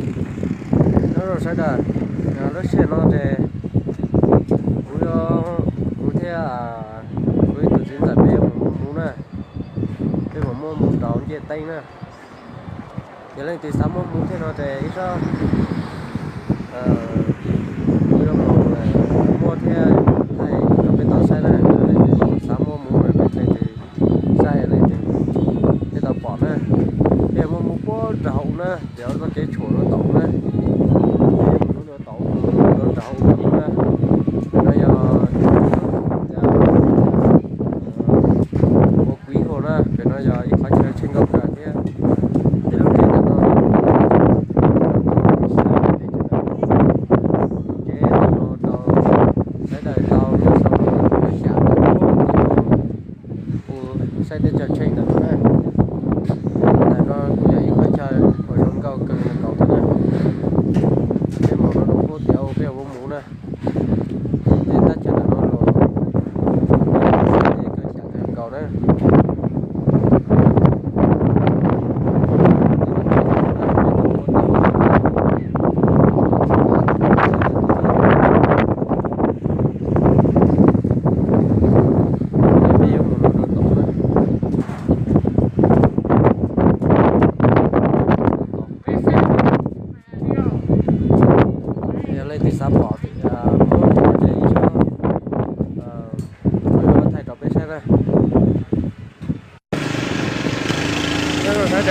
Nyob zoo sawv daws, lub sij hawm no ces kuv, kuv thiab kuv ib tug txiv ntxawm peb yuav mus muab muv na, peb mus muab muv rau ncej teeb na. Yog leej twg xav muab muv thiab no ces ib sab kuv yuav mus muab thiab thaij rau peb tau saib na. Yog leej twg xav muab muv no peb thaij saib leej twg thiaj tau pom na. Peb yuav muab muv puag nram hauv na, ces txoj kev tshuam rau tom na. Peb mus lub rau tom, rau nram hauv na. No yog ua kuv ib hauv na, pem no yog ib qhov chaw tsheej nkauj kawg thiab. Tej lub tsev ntawm no, tsev ntawm no rau sawv daws tau nyob saum no xyam tau ua saib teb chaws tsheej ntawm no na. Ntawm no kuj yog ib qhov chaw uas zoo nkauj kawg nkaus thiab na. Peb mus no rau puag tim ub peb yuav muab muv na. Tej thaj chaw ntawm no los kawg xyam kawg nkaus na. Yog leej twg xav pom, thaij rau peb saib na. Nyob zoo sawv daws na,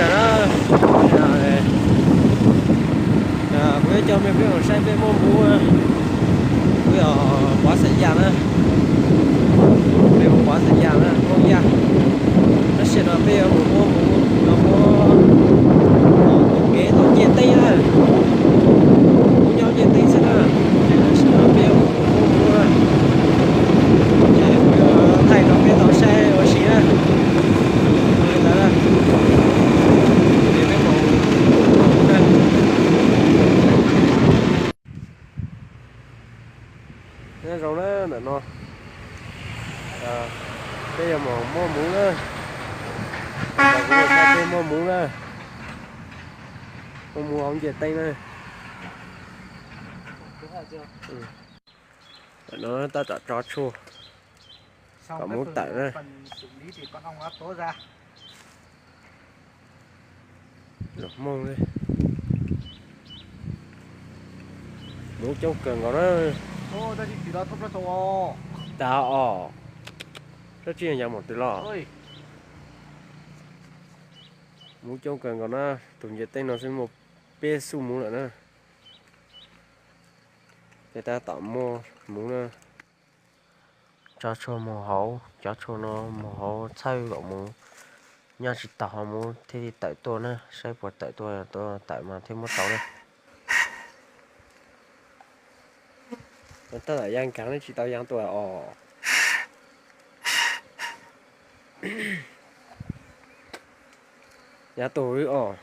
kuv yuav coj mej peb mus saib peb muab muv, kuv yog Pov Xaim Yaj na, peb mus Pov Xaim Yaj na, Hmoob Yaj. Lub sij hawm no peb yuav mus muab muv, yuav muab tus kev tau ncej teb na, kuv nyob ncej teb xwb na, lub sij hawm no peb yuav mus muab muv na, thaij rau peb tau saib ua si na. Li ntawd na, peb mus na. Nyob zoo na, ntawm no peb yuav mus muab muv na. Peb muab muv na, muab muv hauv ncej teeb na. Ntawm no tab tom tso tshuaj kom muv tawm na. Los Hmoob li, muv coob kawg nkaus na. Tag os, dab tsi yog mus twg los. Muv coob kawg nkaus na, tus ncej teeb no xwb muaj peb xuj muv lawm na. Peb tab tom muab muv na. Tso tshuaj mus hauv, cov tshuaj no mus hauv txhawb kom mus, nyob tsis taus ho muv thiaj li tawm tuaj na, saib puas tawm tuaj, tawm mas thiaj muab tau na. Tab tom ya nkaag ne, tsis tau ya tuaj os. Ya tuaj os.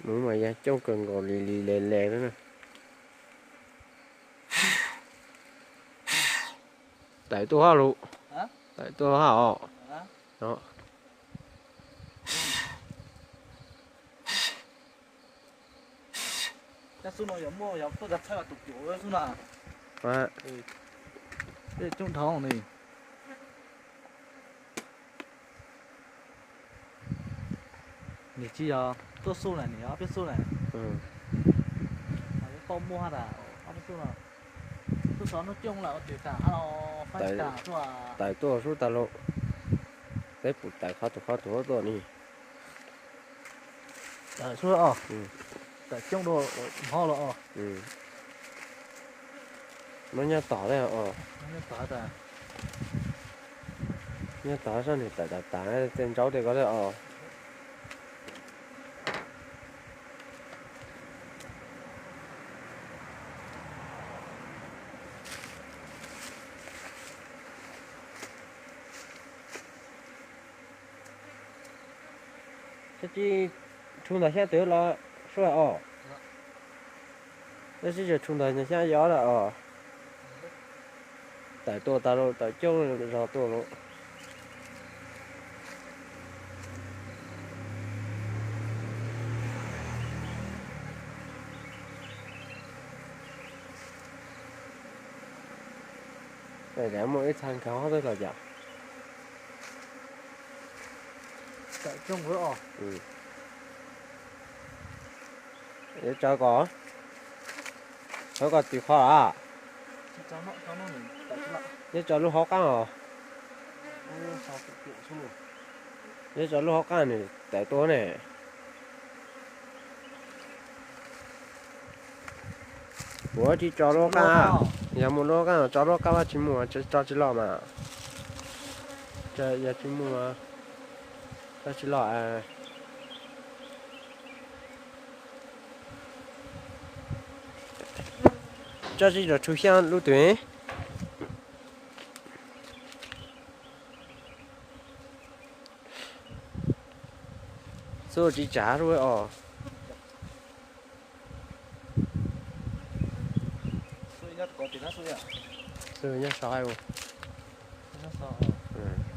Muv mas ya coob kawg nkaus li, li le le na. Tawm tuaj hab lug, tawm tuaj hab os. Nim tsis yog tuaj xuj na, nim ob peb xuj na. Tau muaj hab tas ob peb xuj no. Tuaj xov nub cooj lawm ua cas tas hab los faib tas tuaj. Tawm tuaj sub tas lug. Peb pum tawm qhov tus qhov tus huab tuaj ni. Tawm sub os. Tawm coob dua hov los os. Muab nyob tod os. Nyob tod sab nwg tawm tas tas tej ntsaub tej ko os. Tab sis tshu ntawm xyab twg los sua os. Tab sis tshu ntawm xyab yov lawm os. Tawm tuaj tas los tawm coob zog tuaj los. Muaj ib txha nkag ob tug los yom. Yuav tso kom, tso kom txhim qhov a. Yuav tso lub hauv qab os. Yuav tso lub hauv qab nws tawm tuaj ne. Kuv tsis tso lub hauv qab, yog mus lub hauv qab tso lub hauv qab vaj tsis mus, tso tsis los mas. Yog tsis mus, tso tsis los. Tso tsis los tshu xyab lub twg. Xub tsis tsav lub os. Xub nyob so,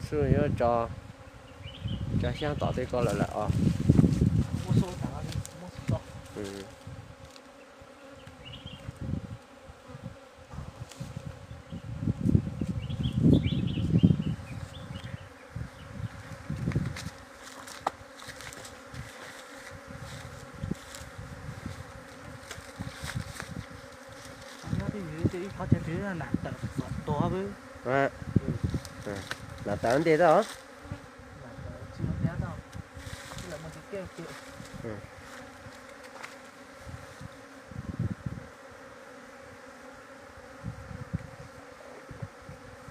xub yuav tso, tso xyab tom tej ko lawm lawm os. Lam tawm ntej tau.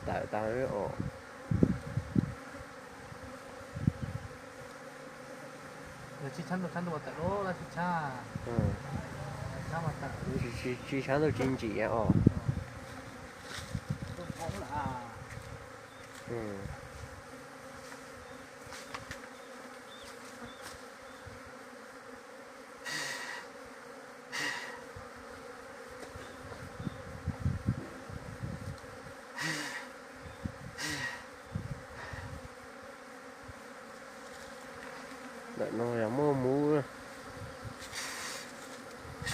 Tawm tas os. Tsis tshab ntuj tsis ntsim os. Ntawm no yog muaj muv,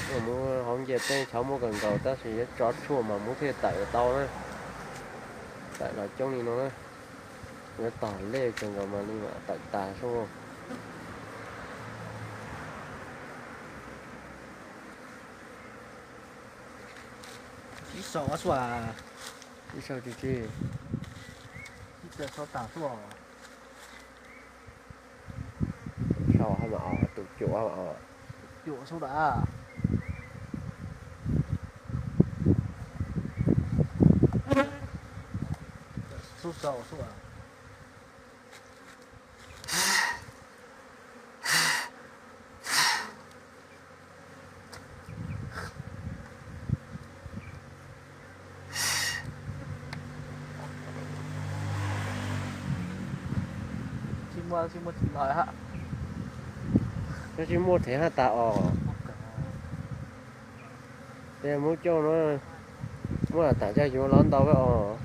muaj muv hauv nce teb chaws muaj kawg nkaus tab sis yuav tso tshuaj mas muv thiaj tawm tau na. Tawm los coob li no na. Yuav tog lej kawg nkaus mas li mam tawm tas sub. Ib sau tsis tsis. Ib sau tas sub. Sau hab mas os, tus cuam hab mas os. Cuam sub da. Sub sau sub. Tsis muaj, tsis muaj tsis lawm hab. Tsis muaj thev hab tas os. Tej muab coj no, muab tam caj yuav los ntau os.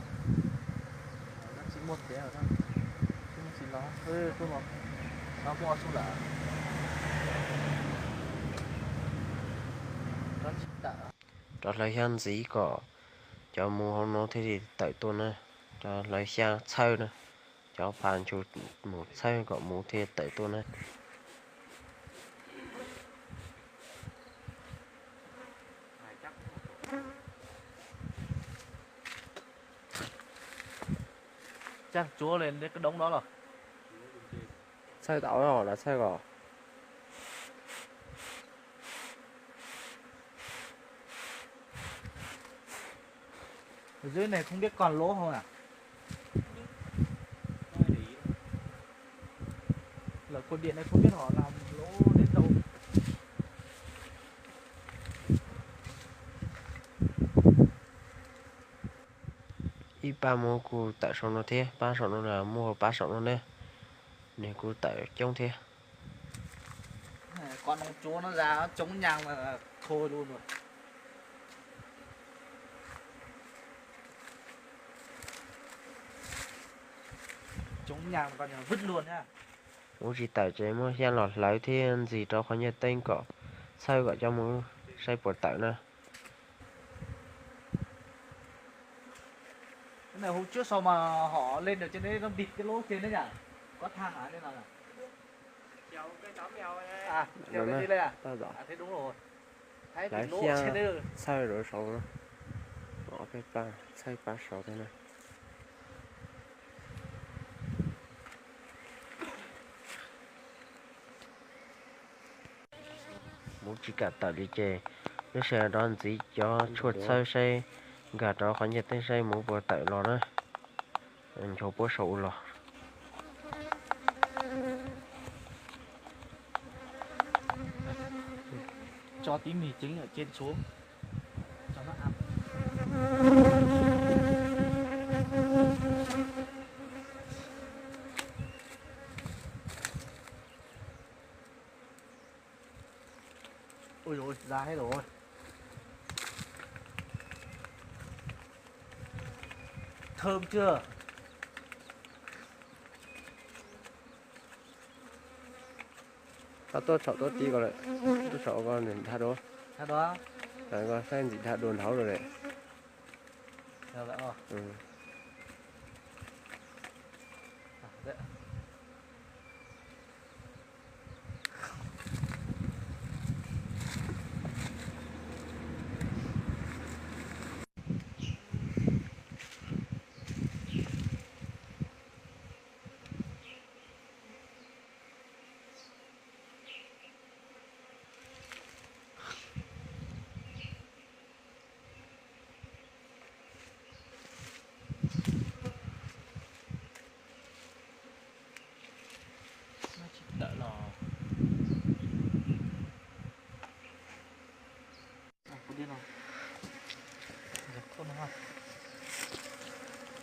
Rov hlawv xyab ntxiv kom cov muv hauv no thiaj li tawm tuaj na. Rov hlawv xyab txhawb na, cov pha ntsug mus txhawb kom muv thiaj tawm tuaj na. Txhawb tau los txhawb kom. Ở dưới này không biết còn lỗ không ạ? Lở cột điện này không biết họ làm lỗ đến đâu. Ib pab muab kuj tawm saum no thiab, pab saum no los muaj pab saum no na. Nws kuj tawm coob thiab. Tsuav no ra coob nyas, thô lus, coob nyas, vwb lus na. Mus tsis tawm ces muab xyab los hlawv thiab ntxig rau qhov ncaig teeb kom txhawb kom coj mus saib puas tawm na. Hu tsuab sau mas hom le ntawm ces neb npig tej lub ke ne yom, koj thaj hav li no. Hlawv xyab txhawb rau saud, txhawb pab saud thiab na. Mus tsis kam tawm li ces lub sij hawm rov ntxiv cov tshuaj txhawb saib, nkag rau qhov ncaig teeb saib mus puas tawm los na. Nchuav puab saum ub los. Tso tib mis ceev ces nchuav. Ui dồi, da hết rồi. Thơm chưa? Tau tuaj saum tuaj tib ko lawm, tuaj saum ko nws dhau dua. Dhau dua. Koj saib ntxim dhau dua nrad lawm.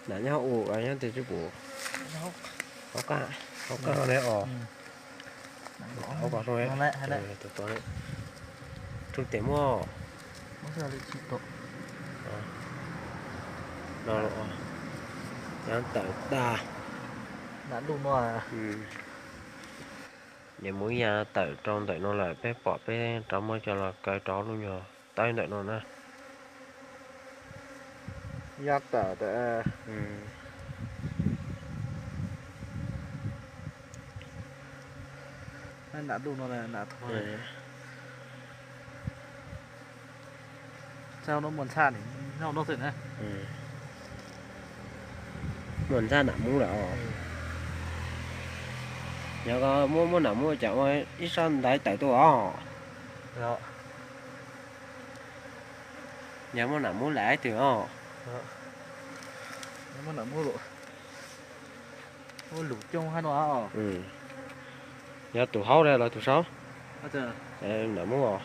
Nam nyob hauv ua nyob twg tsis pum. Hauv qab, hauv qab ne os. Hauv qab, roob tes muaj. No, nyob tawm tag. Niam mus ya tawm rau ntawm no lawm, peb pom peb rov muab coj los kaw rau lub nyuag tawb ntawm no na. Ya tawm tawm. Nam lub no, nam tho. Txaj no muaj ntxhaj, nyob no xwb na. Muaj ntxhaj nam mub lawm os. Yog koj muab muab nam mub cas ua ib sab ntaiv tawm tuaj os. Yog muab nam mub lam ib tug os. Muab nam mub lawm. Ua lus coob hab no. Yog tus haub los tus saud. Nam mub os.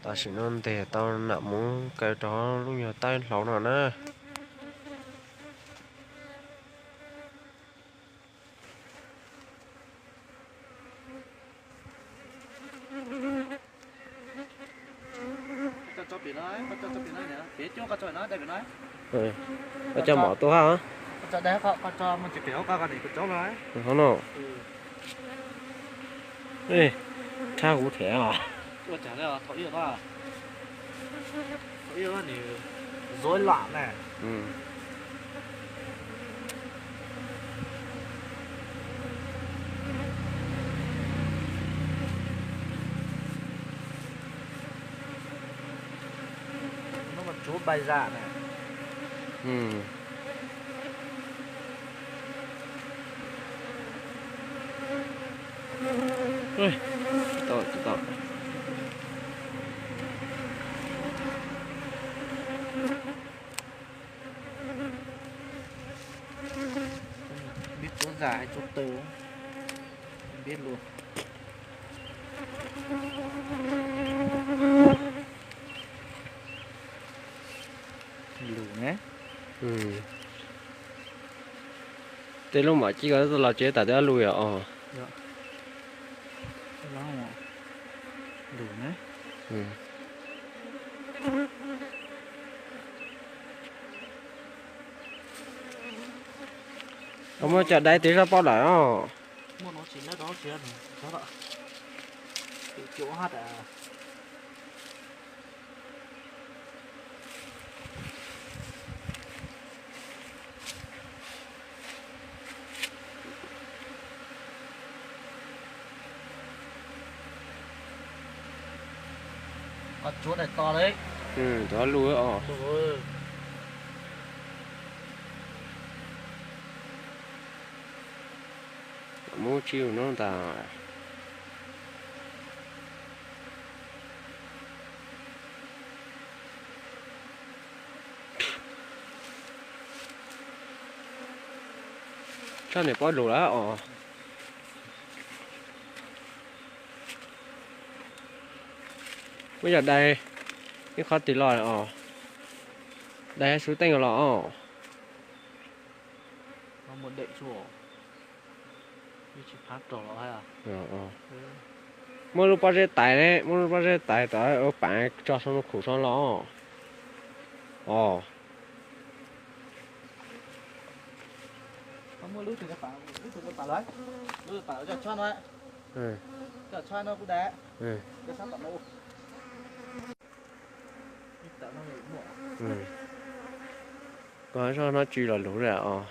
Tam sim no ntes tau nam mub kaw rau lub nyuag tawb hlau no na. Koj coj mom tuaj hab. Hov no. Tshab huv them os. Peb tsuav zam hais tsuav tw, peb lug. Lus ne. Tej lub mam ci ko los tsev tas twb lus yom os. Lus ne. Koj muab cov dai twg zaj paub lawm os. Tsuav daim to li. Tsuav lus os. Muab tsib no ntag. Txhob niam pob lus lawm os. Muab yog dai ib qhov tis los os. Dai xub teej los os. Muab lub pob zeb tais ne, muab lub pob zeb tais tod ua pav tso sau no khum sau los os. Koj zoj no tsis los lus li os.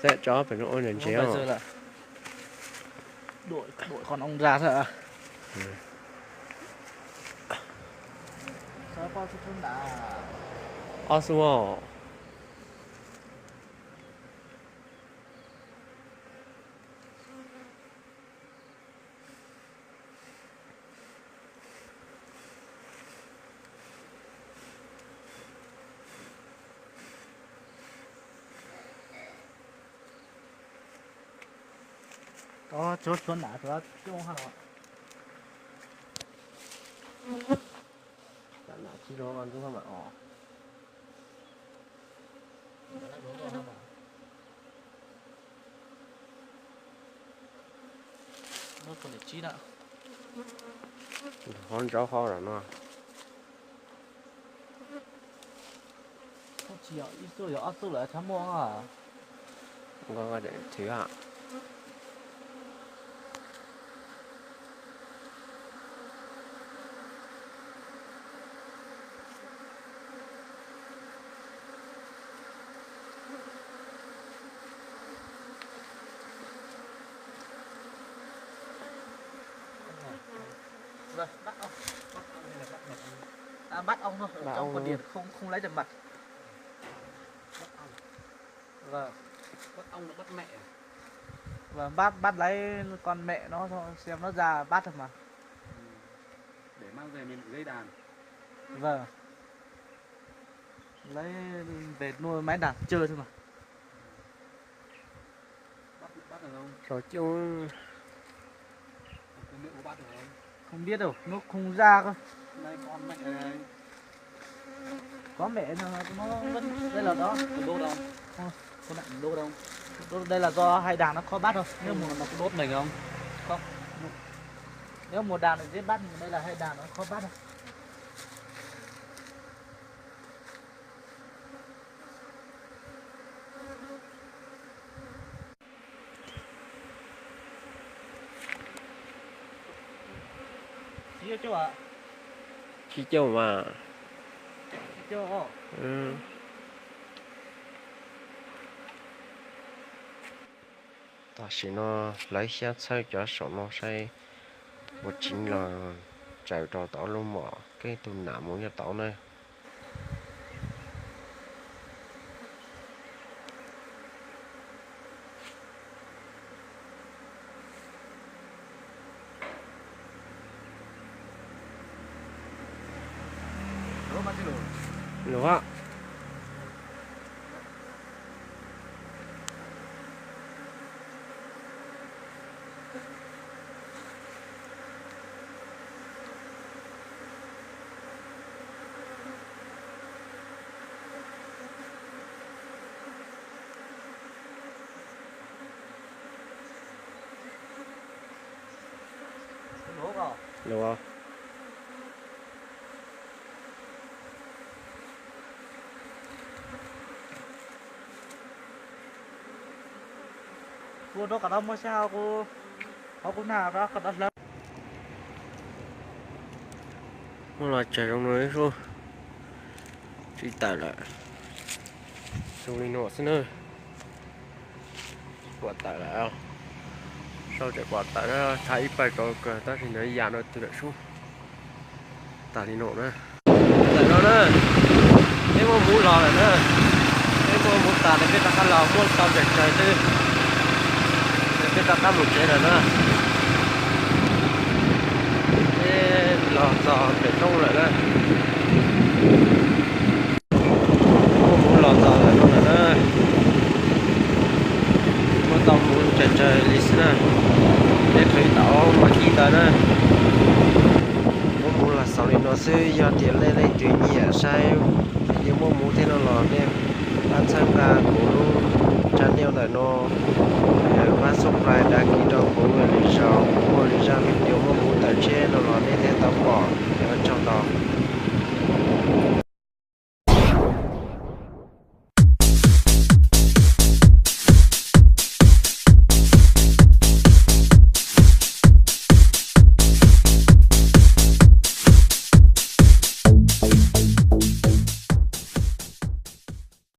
Txawm tso pem no ua ntsev os. Ob xub os. Tsuav tsuav nram tsuav coob hab los. Tam nram tsis zoo ntub hab mas os. Hov ntsaub hov los no. Tsis yog ib txuj yog ob txuj lawm tshav muaj. Thwv. Vâng, bắt ong thôi, trong con điện không không lấy được mật. Vâng. Bắt ong nó bắt mẹ à? Vâng, bắt bắt lấy con mẹ nó thôi, xem nó ra bắt thôi mà. Để mang về mình dây đàn. Vâng. Lấy về nuôi máy đàn chơi thôi mà. Bắt, bắt được không? Rồi chứ. Không biết được không? Không biết đâu, nó không ra cơ. Đây con mẹ này. Có mẹ nó, nó vẫn, đây là đó. Có đốt không? Không, không đốt đâu. Đốt, đây là do hai đàn nó khó bắt thôi. Nếu mà nó có đốt mình không? Không. Nếu mùa đàn ở dưới bắt, đây là hai đàn nó khó bắt thôi. Tsib caug mas. Tam sim no lawv xyab txhawb cov saum no saib puas tseev los tsaws rau tau lub mom keb tug nam mus nyob tod na. Luag. Los kuv rov qab muab sab hauv kuv, hauv kuv nag rov qab hlawv. Muab los tsawg zoo no xwb, tsis tawm lawm. Zoo li no xwb na. Pom tawm lawm, sau tseem pom tawm na, tshav ib pawg tsaus kawg tab sis nws yam no twg lawm sub. Tas li no na. Ntawm no na, peb muab muv los lawm na. Peb muab muv tas lawm peb rov qab los muab tau ntsaim tsawg xwb, peb rov qab mus tsev lawm na. Peb los txog pem roob lawm na. Muab muv los txog ntawm no lawm na. Muab tau muv ntsaim tsawg li xwb na. Peb qhwv tau ob mas kib ntawd na. Muab muv los xaus li no xwb, yog tias nej leej twg nyiam saib video muab muv thiab no los nej pab txhawb nqa kuv lub channel ntawm no, pab subscribe, đăng ký rau kuv, lwm zaus kuv muaj lwm zaj video muab muv tawm tsheb no los nej thiaj tau pom. Ua tsaug ntau.